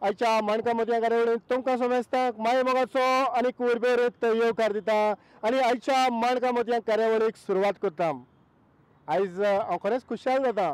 आयच्या माणका मोतयां कार्यावळींत तुमकां समेस्तांक माये मोगाचो आनी उर्बेरीत येवकार दिता आनी आयच्या माणका मोतयां कार्यावळीक सुरवात करता। आयज हांव खरेंच खुशाल जाता।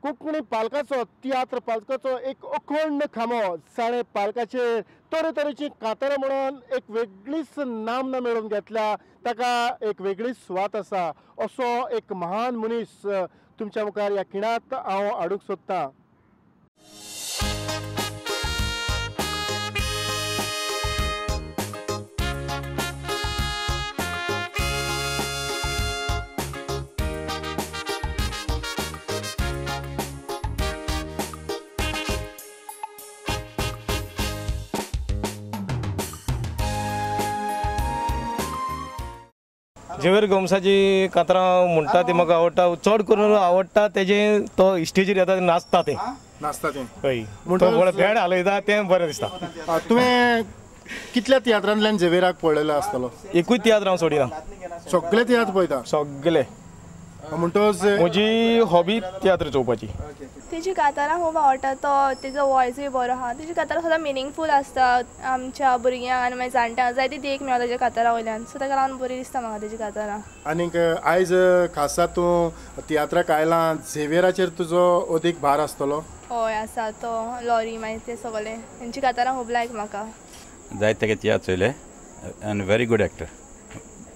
कोंकणी पालकाचो तियात्र पालकाचो एक अखंड खांबो जाणें पालकाचेर तरेतरेची कांतारां म्हणून एक वेगळीच नामना मेळोवन घेतल्या, ताका एक वेगळीच सुवात आसा, असो एक महान मनीस तुमच्या मुखार ह्या खिणांत हांव हाडूंक सोदतां। झेवियर गोम्साची कांतरां म्हणटा ती म्हाका आवडटा, चड करून आवडटा तेजे तो स्टेजीर येता नाचता ते नाचता ते हय, तो बॅड हालयता तें बरें दिसता। तुवें कितल्या तियात्रांतल्यान झेवियराक पळयला आसतलो? एकूय तियात्र हांव सोडिना, सगळे तियात्र पळयता सगळे। म्हणटच म्हजी हॉबी तियात्र चोवपाची। तेजी कांतारां खूब आवडटा, तो तेजो वॉयसूय बरो आहा, तेजी कांतारां सदां मिनींगफूल आसता आमच्या भुरग्यांक आनी मागीर जाणट्यांक जायती देख मेळटा तेज्या कांतारां वयल्यान, सो ताका लागून बरी दिसता म्हाका तेजी कांतारां। आनीक आयज खासा तूं तियात्राक आयला, झेवियराचेर तुजो अदीक भार आसतलो? हय आसा, तो लॉरी मागीर ते सगळे तेंची कांतारां खूब लायक म्हाका। जायते तेगे तियात्र चोयले आनी व्हेरी गूड एक्टर,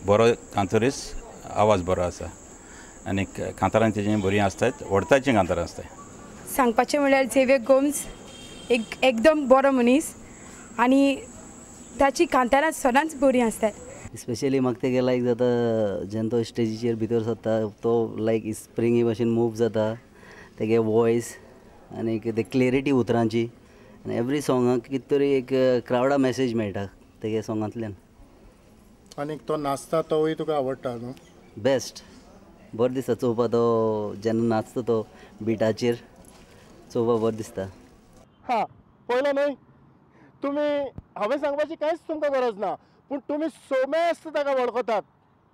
बरो कांतोरीस, आवाज बरो आसा आनी कांतारां तेजी बरीं आसतात, व्हडताचीं कांतारां आसतात। सांगपाचें म्हणल्यार झेवियर गोम्स एक एकदम बरो मनीस आनी ताची कांतारां सदांच बरीं आसतात। स्पेशली म्हाका तेगे लायक जाता जेन्ना तो स्टेजीचेर भितर सरता तो लायक स्प्रिंगी भाशेन मूव जाता, तेगे वॉयस आनी ते क्लॅरिटी उतरांची आनी एवरी सोंगाक कितें तरी एक क्रावडा मॅसेज मेळटा तेगे सोंगांतल्यान। आनी तो नाचता तोवूय तुका आवडटा न्हू? बेस्ट, बरें दिसता चोवपा, तो जेन्ना नाचता तो बिटाचेर चोवपा बरें दिसता। हां पळयलो न्हय तुमी, हांवें सांगपाची कांयच तुमकां गरज ना, पूण तुमी सोमेस्त ताका वळखतात।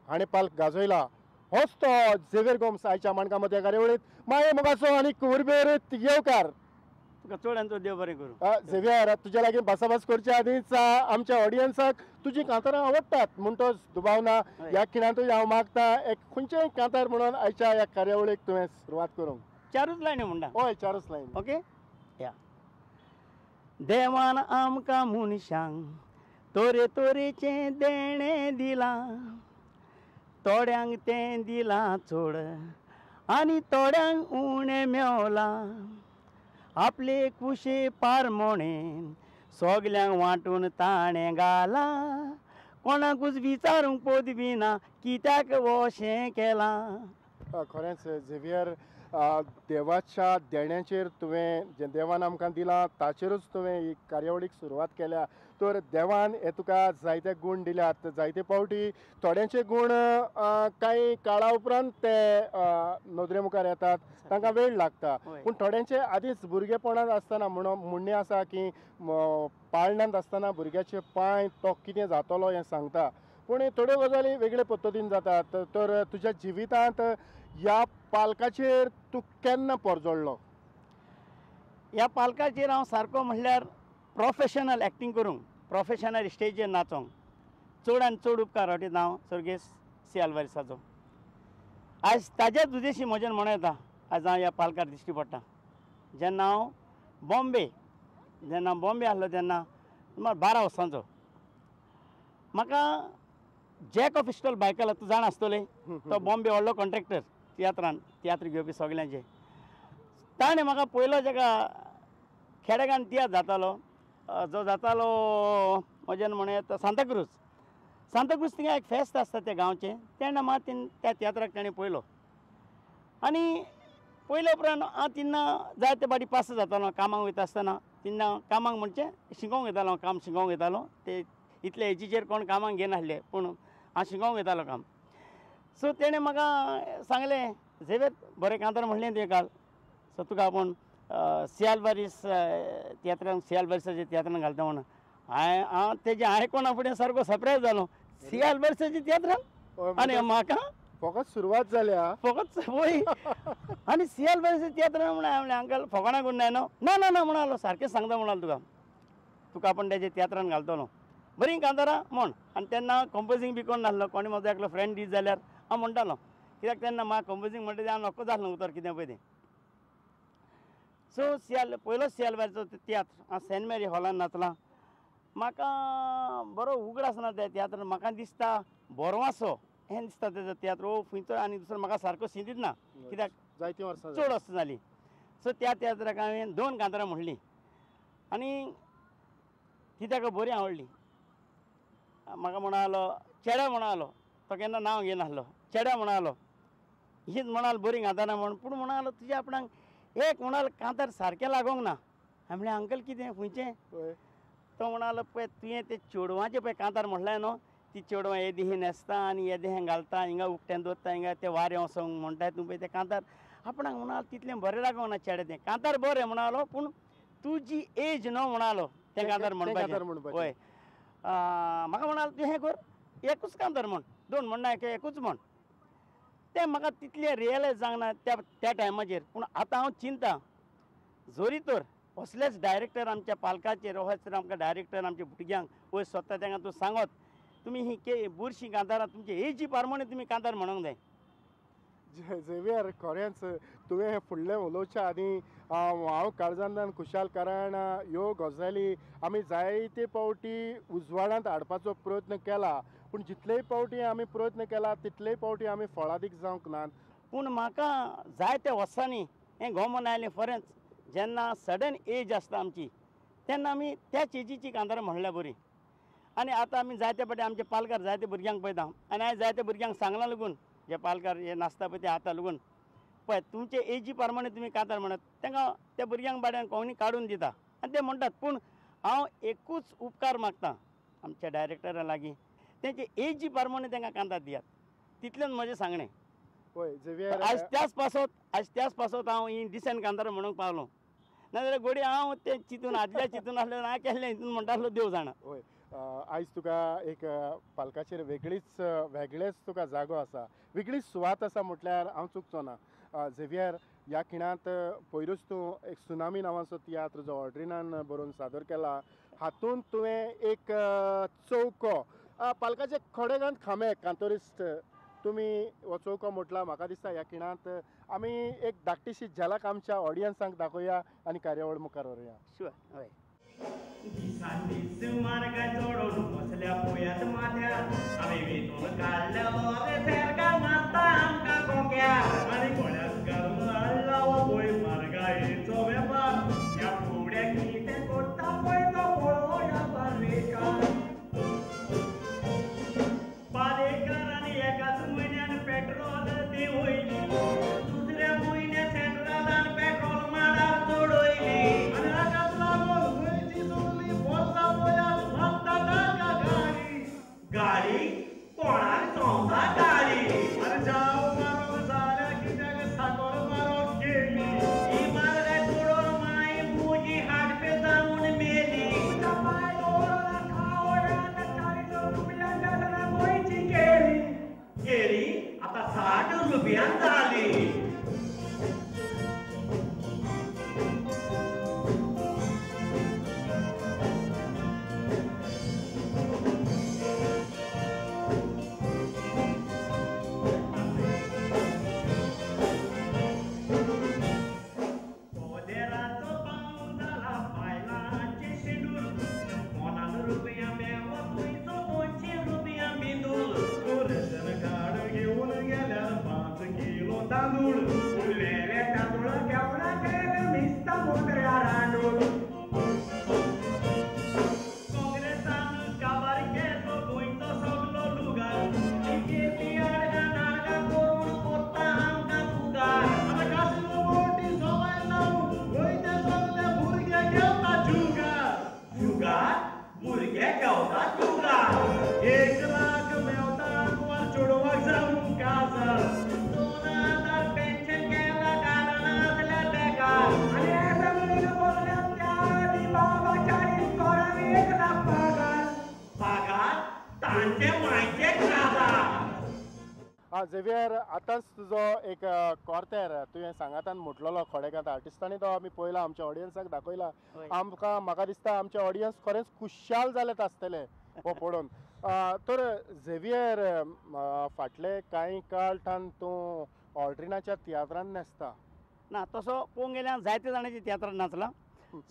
हाणें पालक गाजयला, होच तो झेवियर गोम्स आयच्या माणका मोतयां कार्यावळींत माये मोगाचो आनी उर्बेरीत येवकार। तुका चड आनी चड देव बरें करूं। झेवियर, तुज्या लागीं भासाभास करच्या आदींच आमच्या ऑडियन्साक तुजी कांतारां आवडटात म्हणटच दुबाव ना, ह्या खिणांतूय हांव मागता एक खंयचेय कांतार म्हणून आयच्या ह्या कार्यावळीक तुवें सुरवात करूंक। चारूच लायनी म्हणटा? हय चारूच लायनी। ओके या। देवान आमकां मनशांक तरेतरेचें देणें दिलां, थोड्यांक तें दिलां चड आनी थोड्यांक उणें मेवलां, आपले कुशे पारमोणेन सगल्यांक वांटून ताणें घालां, कोणाकूच विचारूंक पदवी ना कित्याक वशें केलां। खरेंच झेवियर, देवाच्या देण्याचेर तुवें जें देवान आमकां दिलां ताचेरूच तुवें ही कार्यावळीक सुरवात केल्या, तर देवान हे तुका जायते गूण दिल्यात। जायते फावटी थोड्यांचे गूण कांय काळा उपरांत ते नदरे मुखार येतात, तांकां वेळ लागता, पूण थोड्यांचे आदींच भुरगेपणांत आसतना म्हणणें आसा की पाळण्यांत आसतना भुरग्याचे पांय तो कितें जातलो हें सांगता, पूण थोड्यो गजाली वेगळे पद्दतीन जातात। तर तुज्या जिवितांत ह्या पालकाचेर तूं केन्ना परजळ्ळो? ह्या पालकाचेर हांव सारको म्हणल्यार प्रोफेशनल एक्टींग करूंक, प्रोफेशनल स्टेजीर नाचोंक चड आनी चड उपकार वाटयता हांव स्वर्गेस्त सी आल्वारीसाचो। आयज ताज्याच उद्देशी म्हज्यान म्हणूं येता आयज हांव ह्या पालकार दिश्टी पडटा। जेन्ना हांव बॉम्बे, जेन्ना बॉम्बे आसलो तेन्ना सुमार 12 वर्सांचो, म्हाका जॅक ऑफ इस्टॉल बायकला तूं जाणा आसतलें, तो बॉम्बे व्हडलो कॉन्ट्रॅक्टर तियात्रान, तियात्र घेवपी सगल्यांचे, ताणें म्हाका पयलो जेका खेडेगान तियात्र जातालो, जो जातालो म्हज्यान म्हणूं येता सांताक्रूज, सांताक्रूज थिंगा एक फेस्त आसता त्या गांवचें, तेन्ना म्हाका त्या तियात्राक ताणें पळयलो आनी पयल्या उपरांत हांव तेन्ना जायते फावटी पास जातालो कामाक वयता आसतना, तेन्ना कामाक म्हणचे शिकोवंक वयतालो, काम शिकोवंक वयतालो, ते इतले एजीचेर कोण कामाक घेनासले पूण हांव शिकोवंक वयतालो काम। सो तेणें म्हाका सांगलें, झेवियर बरें कांतार म्हणलें तुवें काल, सो तुका आपूण सी आल्वारीस तियात्रान, सी आल्वारीसाच्या तियात्रान घालता म्हणून। हांवें हांव तेजें आयकोना फुडें सारको सरप्रायज जालो, सी आल्वारीसाच्या तियात्रान आनी म्हाका फकत सुरवात जाल्या फकत वय. आनी सी अल्वारीस तियात्र म्हणून हांवें म्हणलें अंकल फकाणां करून जाय न्हू. ना ना ना म्हणालो सारकें सांगता म्हणालो तुका तुका आपूण तेजे तियात्रान घालतलो बरीं कांतारां म्हण. आनी तेन्ना कंपोजींग बी कोण नासलो, कोणी म्हजो एकलो फ्रेंड दीत जाल्यार हांव म्हणटालो, कित्याक तेन्ना म्हाका कंपोजींग म्हणटा तें हांव नक्को जालें उतर कितें पळय तें. सो सियाल पयलोच सी अल्वारीचो तियात्र हांव सेंट मेरी हॉलान नाचलां. म्हाका बरो उगडास ना त्या तियात्रान, म्हाका दिसता बोरवासो हें दिसता तेजो तियात्र ओ खंयचो आनी दुसरो म्हाका सारको सिंदीत ना कित्याक जायतीं वर्सां चड वर्सां जालीं. सो त्या तियात्राक हांवें 2 कांतारां म्हणलीं आनी ती ताका बरी आवडली. म्हाका म्हणालो चेड्या म्हणालो, तो केन्ना नांव घेनासलो, चेड्या म्हणालो हीच म्हणाल बरी कांतारां म्हण, पूण म्हणालो तुज्या आपणाक एक म्हणाल कांतार सारकें लागोंक ना. हांवें म्हणलें अंकल कितें खंयचें? तो म्हणालो पळय तुवें तें चेडवाचें पळय कांतार म्हणलें न्हू, ती चेडवां येदें न्हेसता आनी येदें घालता, हिंगा उकट्यान दवरता, हिंगा तें वारें वचोंक म्हणटा तूं पळय तें कांतार आपणाक म्हणाल तितलें बरें लागोंक ना चेडे तें कांतार बरें म्हणालो, पूण तुजी एज न्हू म्हणालो तें कांतार म्हणपाचें. हय म्हाका म्हणाल तूं हें कर एकूच कांतार म्हण, 2 म्हणना एकूच म्हण. तें म्हाका तितलें रियलायज जावंक ना त्या त्या टायमाचेर, पूण आतां हांव चिंता जरी तर असलेच डायरेक्टर आमच्या पालकाचेर अशेच आमकां डायरेक्टर आमच्या भुरग्यांक वयर सोदता तांकां तूं सांगत तुमी ही के बुरशीं कांतारां तुमचे एजी प्रमाणे तुमी कांतार म्हणूंक जाय. झेवियर खरेंच तुवें हें फुडलें उलोवच्या आदीं हांव काळजांतल्यान खुशाल, कारण ह्यो गजाली आमी जायते पावटी उजवाडांत हाडपाचो प्रयत्न केला, पूण जितलेय पावटी आमी प्रयत्न केला तितलेय पावटी आमी फळादीक जावंक नात. पूण म्हाका जायत्या वर्सांनी हें गोमन आयलें फरेंच जेन्ना सडन एज आसता आमची तेन्ना आमी त्याच एजीची कांतारां म्हणल्या बरीं. आनी आतां आमी जायते पाटी आमचे पालकार जायते भुरग्यांक पळयता आनी हांवें जायते भुरग्यांक सांगलां लागून जे पालकार हे नाचता पळय ते आतां लागून पळय तुमचे एजी प्रमाणे तुमी कांतार म्हणत तांकां त्या भुरग्यांक बाड्यान कोणी काडून दिता आनी ते म्हणटात. पूण हांव एकूच उपकार मागता आमच्या डायरेक्टरा लागीं, तेंचे एजी प्रमाणे तांकां कांतार दियात, तितलेंच म्हजें सांगणें. हय झेवियर, आयज त्याच पासत हांव ही डिसेंट कांतारां म्हणूंक पावलो, नाजाल्यार घोडी हांव तें चिंतून आदल्या चिंतून आसलें ना केल्लें हितून म्हणटा आसलो देव जाणा. हय आयज तुका एक पालकाचेर वेगळेच तुका जागो आसा, वेगळीच सुवात आसा म्हटल्यार हांव चुकचो ना. झेवियर, ह्या खिणांत पयरूच तूं एक सुनामी नांवाचो तियात्र जो ऑड्रिनान बरोवन सादर केला, हातूंत तुवें एक चौको पालकाचे खडेगांत खांबे कांतोरिस्ट तुमी हो चौको म्हटला. म्हाका दिसता ह्या खिणांत आमी एक धाकटीशी झलक आमच्या ऑडियन्सांक दाखोवया आनी कार्यावळ मुखार व्हरुया. शुअर. हय. दिसान दीस मार्गा चडोवन बसल्या पोयात माथ्यार, आमी वेंचून काडल्या बरे सरकार मारता आमकां कोंक्यार, आनी गोळ्याक घालून हाडला हो पळय मार्गायेचो वेपार, ह्या फुड्याक कितें करता पळय तो पळोवया पालेकार. पालेकारान एकाच म्हयन्यान पेट्रोल देंवयली, दुसऱ्या म्हयन्या सेंट्रलान पेट्रोल माडार चडयली, आनी हाकाच लागून गोंयची सगळी बोल्सां पळयात मागता तांकां गाडी, गाडी कोणाक सोंपता गाडी, आनी जाव मारून जाल्या कित्याक झेवियर, आतांच तुजो एक कॉर्तेर तुवें सांगातान म्हटलेलो खोडेकांत आर्टिस्टांनी, तो आमी पळयला, आमच्या ऑडियन्साक दाखयला. आमकां म्हाका दिसता आमचे ऑडियन्स खरेंच खुशाल जालेत आसतले हो पळोवन. तर झेवियर, फाटले कांय काळ ठान तूं ऑल्ड्रिनाच्या तियात्रान नाचता ना? तसो पळोवंक गेल्यार जायते जाणांच्या तियात्रान नाचला.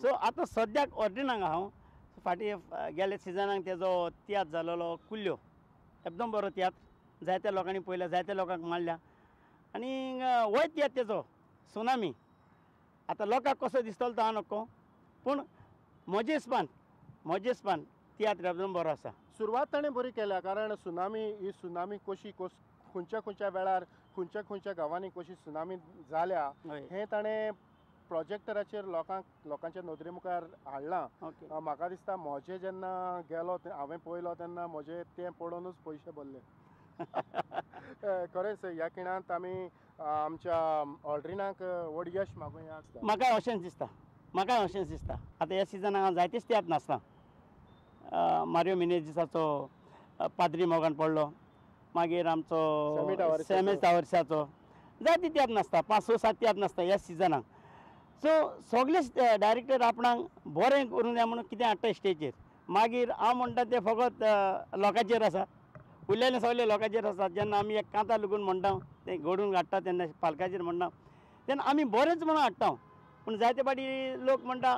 सो आतां सद्याक ऑर्डिनाक हांव फाटीं गेल्या सिजनाक तेजो तियात्र जालोलो कुल्ल्यो, एकदम बरो तियात्र, जायत्या लोकांनी पळयला, जायत्या लोकांक मारल्या. आनी वय तियात्र तेजो सुनामी, आतां लोकांक कसो दिसतलो तो हांव नको, पूण म्हजे हिसपान तियात्र एकदम बरो आसा. सुरवात ताणें बरी केल्या, कारण सुनामी ही सुनामी कशी खंयच्या खंयच्या वेळार खंयच्या खंयच्या गांवांनी कशी सुनामी जाल्या हें ताणें प्रोजेक्टराचेर लोकांक लोकांच्या नदरे मुखार हाडलां. म्हाका दिसता म्हजें जेन्ना गेलो हांवें पळयलो तेन्ना म्हजें तें पळोवनूच पयशे भरले. खरेंच ह्या खिणांत आमी आमच्या ऑल्ड्रिनाक व्हड यश मागुया. म्हाकाय अशेंच दिसता, म्हाकाय अशेंच दिसता. आतां ह्या सिजनाक हांव जायतेच तियात्र नाचता. मारियो मिनेजिसाचो पाद्री मोगान पडलो, मागीर आमचो सेमेस टावर्साचो, जायते तियात्र नाचता, 5, 6, 7 तियात्र नाचता ह्या सिजनाक. सो सगळे डायरेक्टर आपणाक बरें करूं जाय म्हणून कितें हाडटा स्टेजीर. मागीर हांव म्हणटा तें फकत लोकांचेर आसा, उरलेलें सगळें लोकांचेर आसा. जेन्ना आमी एक कांतार लुगून म्हणटा तें घडून हाडटा तेन्ना पालकाचेर म्हणटा तेन्ना आमी बरेंच म्हणून हाडटा, पूण जायते फावटी लोक म्हणटा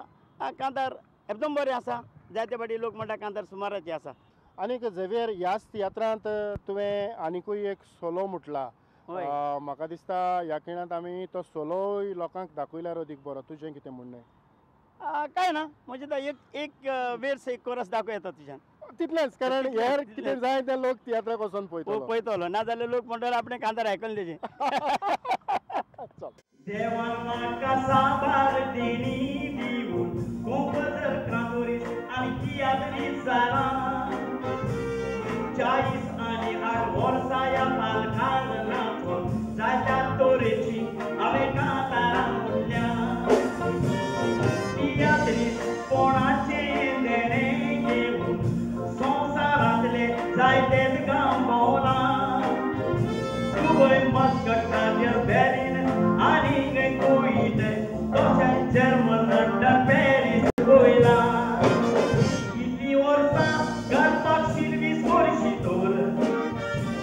कांतार एकदम बरें आसा, जायते फावटी लोक म्हणटा कांतार सुमाराचें आसा. आनीक झेवियर, ह्याच तियात्रांत तुवें आनिकूय एक सोलो म्हटला, म्हाका दिसता ह्या खिणांत आमी तो सोलोय लोकांक दाखयल्यार अदीक बरो. तुजें कितें म्हणणें? कांय ना, म्हजें तो एक वेर्स एक कोरस दाखोवं येता तुज्यान, तितलेंच, कारण हेर कितें जाय ते लोक तियात्राक वचोन पळयतलो पळयतलो, नाजाल्यार लोक म्हणटले आपणें कांतार आयकलें तेजें. देवान म्हाका साबार देणी दिवन कोंपजर कांतोरीस आनी तियात्रीस जाला, 40 आनी 8 वर्सां ह्या पालकान नाचून जायत्या तरेची हांवें कांतारां म्हणल्या. तियात्रीस कोणाचें देणें घेवन संवसारांतले जायतेच गांव भोंवला, दुबय, मस्कट, बॅरीन आनी कुवैत, तशेंच जर्मन, लंडन, पॅरीस पळयला. इतलीं वर्सां घालपाक सिर्वीस करशी तर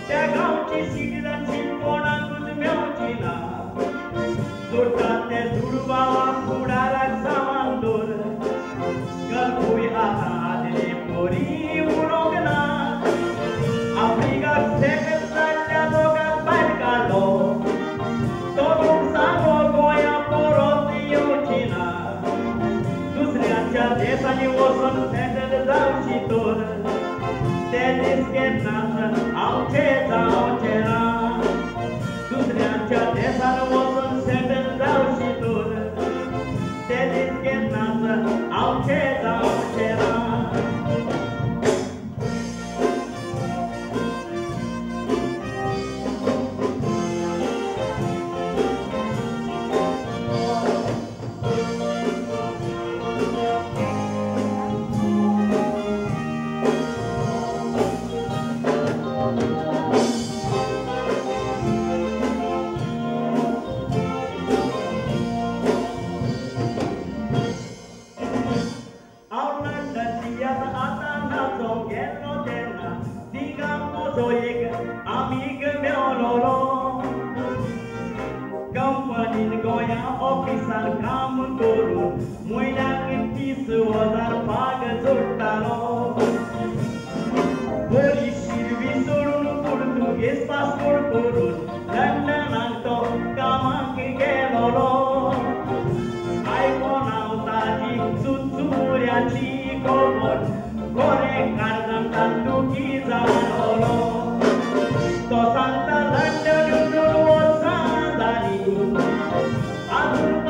त्या गांवची सिटिजनशीप कोणाकूच मेवची ना, जोडटा ते दुडवां फुडाराक सामान दवर, गल्फूय आतां आदले परी उरोंक ना. आफ्रिकाक सेटल जाल्ल्या लोकांक भायर काडलो, तो लोक सांगो गोंया परत येवची ना, दुसऱ्यांच्या देशांनी वचून सेटल जावची तर ते दीस केन्नाच आमचे जावचे ना, दुसऱ्यांच्या देशान वचून सेटल जावची तर ते दीस केन्नाच आमचे जावचे ना. ऑफिसार काम करून म्हयन्याक 30,000 पाग जोडटालो, बरी शिरवी सोडून पुर्तुगेज पासपोर्ट करून लंडनाक तो कामाक गेलोलो. आयकोन हांव ताजी चुचुऱ्याची खबर, गोरे काळजांत दुखी जालोलो. तो सांगता लंडन 2 वर्सां जालीं, आजून